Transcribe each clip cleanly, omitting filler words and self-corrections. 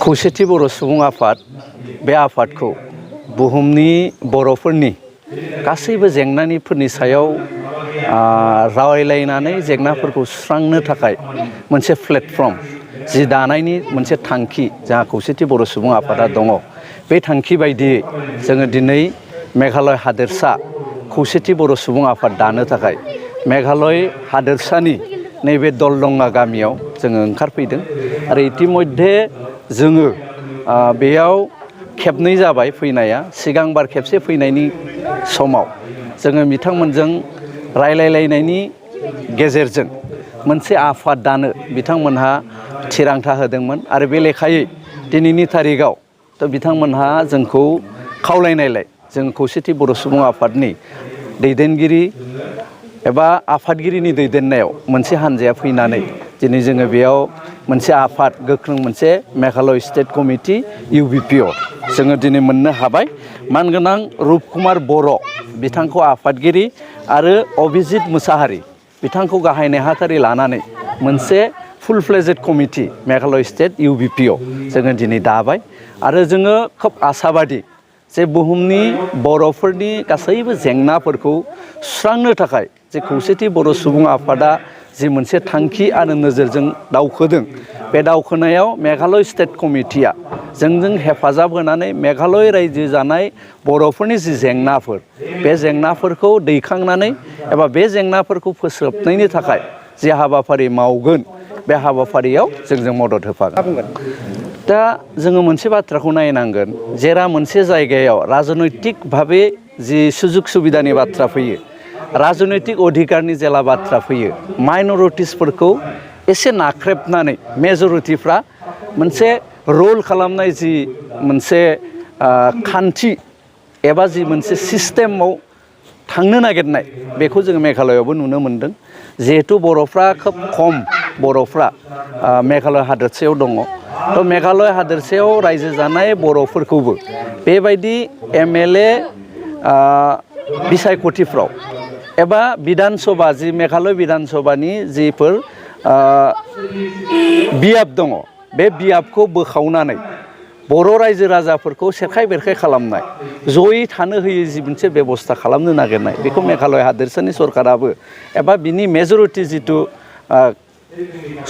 खौसेथि बर' सुबुं आफाद बे आफादखौ बुहुमनि बर'फोरनि गासैबो जेंनाफोरनि सायाव रायलायनानै जेंनाफोरखौ सुस्रांनो थाखाय मोनसे प्लेटफर्म जि दानायनि मोनसे थांखि जोंहा खौसेथि बर' सुबुं आफादा दङ। बे थांखि बायदियै जोङो दिनै मेघालय हादोरसा खौसेथि बर' सुबुं आफाद दानो थाखाय मेघालय हादोरसानि नैबे दलदंगा गामियाव जोङो ओंखारफैदों आरो इतिमध्ये जोङो बेयाव खेबनै जाबाय फैनाया। सिगांबार खेबसे फैनायनि समाव जोङो बिथांमोनजों रायलायलायनायनि गेजेरजों मोनसे आफाद दानो बिथांमोनहा थिरांथा होदोंमोन आरो बे लेखायै दिनैनि थारिखआव बिथांमोनहा जोंखौ खावलायनायलाय जों खौसेथि बर' सुबुं आफादनि दैदेनगिरि एबा आफादगिरिनि दैदेननायाव मोनसे हानजाया फैनानै दिनै जोङो बेयाव मोनसे आफाद गोख्रों मोनसे मेघालय स्टेट कमिटि UBPO जोङो दिनै मोननो हाबाय। मानगोनां रुपकुमार बर' बिथांखौ आफादगिरि आरो अभिजित मुसाहारि बिथांखौ गाहाय नेहाथारि लानानै मोनसे full fledged committee Meghalaya state UBPO जोङो दिनै दाबाय आरो जोङो खोब आसाबादि जे बुहुमनि बर'फोरनि गासैबो जेंनाफोरखौ सुस्रांनो थाखाय जे खौसेथि बर' सुबुं आफादा जि मोनसे थांखि आरो नोजोरजों दावखोदों बे दावखोनायाव मेघालय स्टेट कमिटिया जोंजों हेफाजाब होनानै मेघालय रायजो जानाय बर'फोरनि जि जेंनाफोर बे जेंनाफोरखौ दैखांनानै एबा बे जेंनाफोरखौ फोस्रोबनायनि थाखाय जि हाबाफारि मावगोन बे हाबाफारियाव जोंजों मदद होफागोन। दा जोङो मोनसे बाथ्राखौ नायनांगोन, जेरा मोनसे जायगायाव राजनैतिक भाबे जि सुजुग सुबिदानि बाथ्रा फैयो, राजनैतिक अधिकारनि जेला बाथ्रा फैयो, माइनरिटिसफोरखौ एसे नाख्रेबनानै मेजरिटिफ्रा मोनसे रल खालामनाय जि मोनसे खान्थि एबा जि मोनसे सिस्टेमाव थांनो नागिरनाय बेखौ जोङो मेघालयआवबो नुनो मोनदों। जिहेथु बर'फ्रा खोब खम बर'फ्रा मेघालय हादोरसायाव दङ, थ' मेघालय हादोरसायाव रायजो जानाय बर'फोरखौबो बेबायदि MLA बिसायख'थिफ्राव एबा बिधान सभा जि मेघालय बिधान सभानि जिफोर बियाब दङ बे बियाबखौ बोखावनानै बर' रायजो राजाफोरखौ सेरखाय बेरखाय खालामनाय, जयै थानो होयै जि मोनसे बेबस्था खालामनो नागिरनाय बेखौ मेघालय हादोरसानि सरकाराबो एबा बिनि मेजरिटि जिथु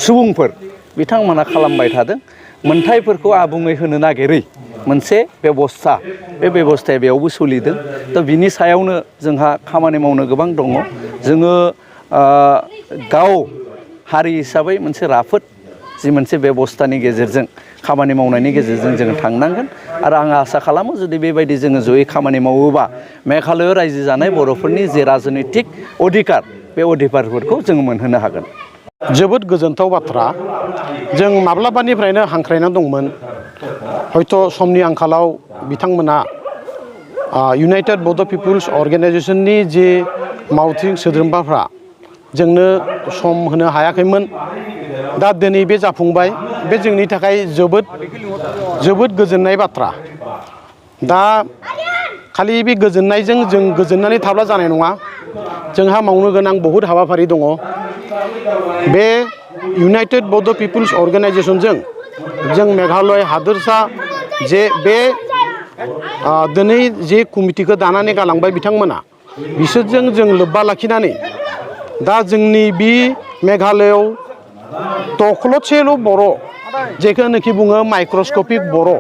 सुबुंफोर बिथांमोना खालामबाय थादों। मोनथायफोरखौ आबुङै होनो नागिरै मोनसे बेबस्था, बे बेबस्थाया बेयावबो सोलिदों। थ' बिनि सायावनो जोंहा खामानि मावनो गोबां दङ। जोङो गाव हारि हिसाबै मोनसे राफोद जि मोनसे बेबस्थानि गेजेरजों खामानि मावनायनि गेजेरजों जोङो थांनांगोन आरो आं आसा खालामो जुदि बेबायदि जोङो जयै खामानि मावोबा मेघालयआव रायजो जानाय बर'फोरनि जे राजनैतिक अधिकार बे अधिकारफोरखौ जोङो मोनहोनो हागोन। जोबोद गोजोनथाव बाथ्रा। जों माब्लाबानिफ्रायनो हांख्रायनानै दंमोन, हयथ' समनि आंखालाव बिथांमोना इउनाइटेड बड' पिपुल्स अर्गेनाइजेसननि जे मावथिं सोद्रोमाफ्रा जोंनो सम होनो हायाखैमोन। दा दिनै बे जाफुंबाय, बे जोंनि थाखाय जोबोद गोजोननाय बाथ्रा। दा खालि बे गोजोननायजों जों गोजोननानै थाब्ला जानाय नङा, जोंहा मावनो गोनां बहुद हाबाफारि दङ। बे इउनाइटेड बड' पिपुल्स अर्गेनाइजेसनजों जों मेघालय हादोरसा जे बे दिनै जे कमिटिखौ दानानै गालांबाय बिथांमोना, बिसोरजों जों लोब्बा लाखिनानै दा जोंनि बे मेघालयआव दख्ल'सेल' बर' जेखौनोखि बुङो माइक्रस्कपिक बर',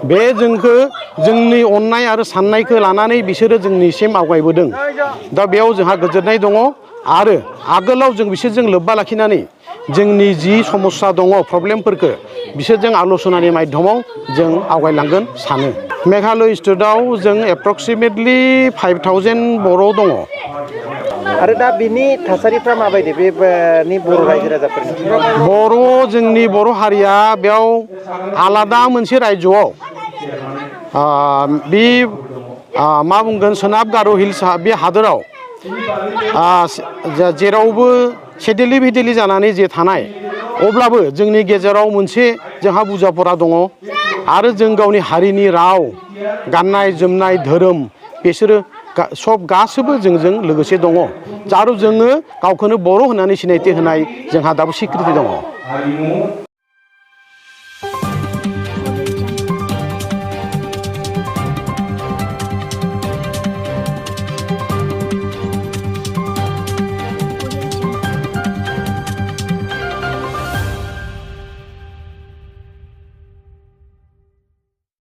बे जोंखौ जोंनि अननाय आरो साननायखौ लानानै बिसोरो जोंनिसिम आवगायबोदों। दा बेयाव जोंहा गोजोननाय दङ आरो आगोलाव जों बिसोरजों लोब्बा लाखिनानै जोंनि जि समस्या दङ, प्रब्लेमफोरखौ बिसोरजों आल'सनानि माध्यमाव जों आवगायलांगोन सानो। मेघालय स्टेटआव जों एप्रक्सिमेटलि 5000 बर' दङ। आरो दा बिनि थासारिफ्रा माबायदि बेनि बर' रायजो राजाफोरनि? जोंनि बर' हारिया बेयाव आलादा मोनसे रायजोआव बे मा बुंगोन सोनाब गार' हिल्स बे हादोराव जेरावबो सेदेलि बेदेलि जानानै जे थानाय, अब्लाबो जोंनि गेजेराव मोनसे जोंहा बुजाफोरा दङ आरो जों गावनि हारिनि राव, गाननाय जोमनाय, धोरोम बिसोरो सब गासैबो जोंजों लोगोसे दङ। आरो जोङो गावखौनो बर' होननानै सिनायथि होनाय जोंहा दाबो सिक्रिटि दङ।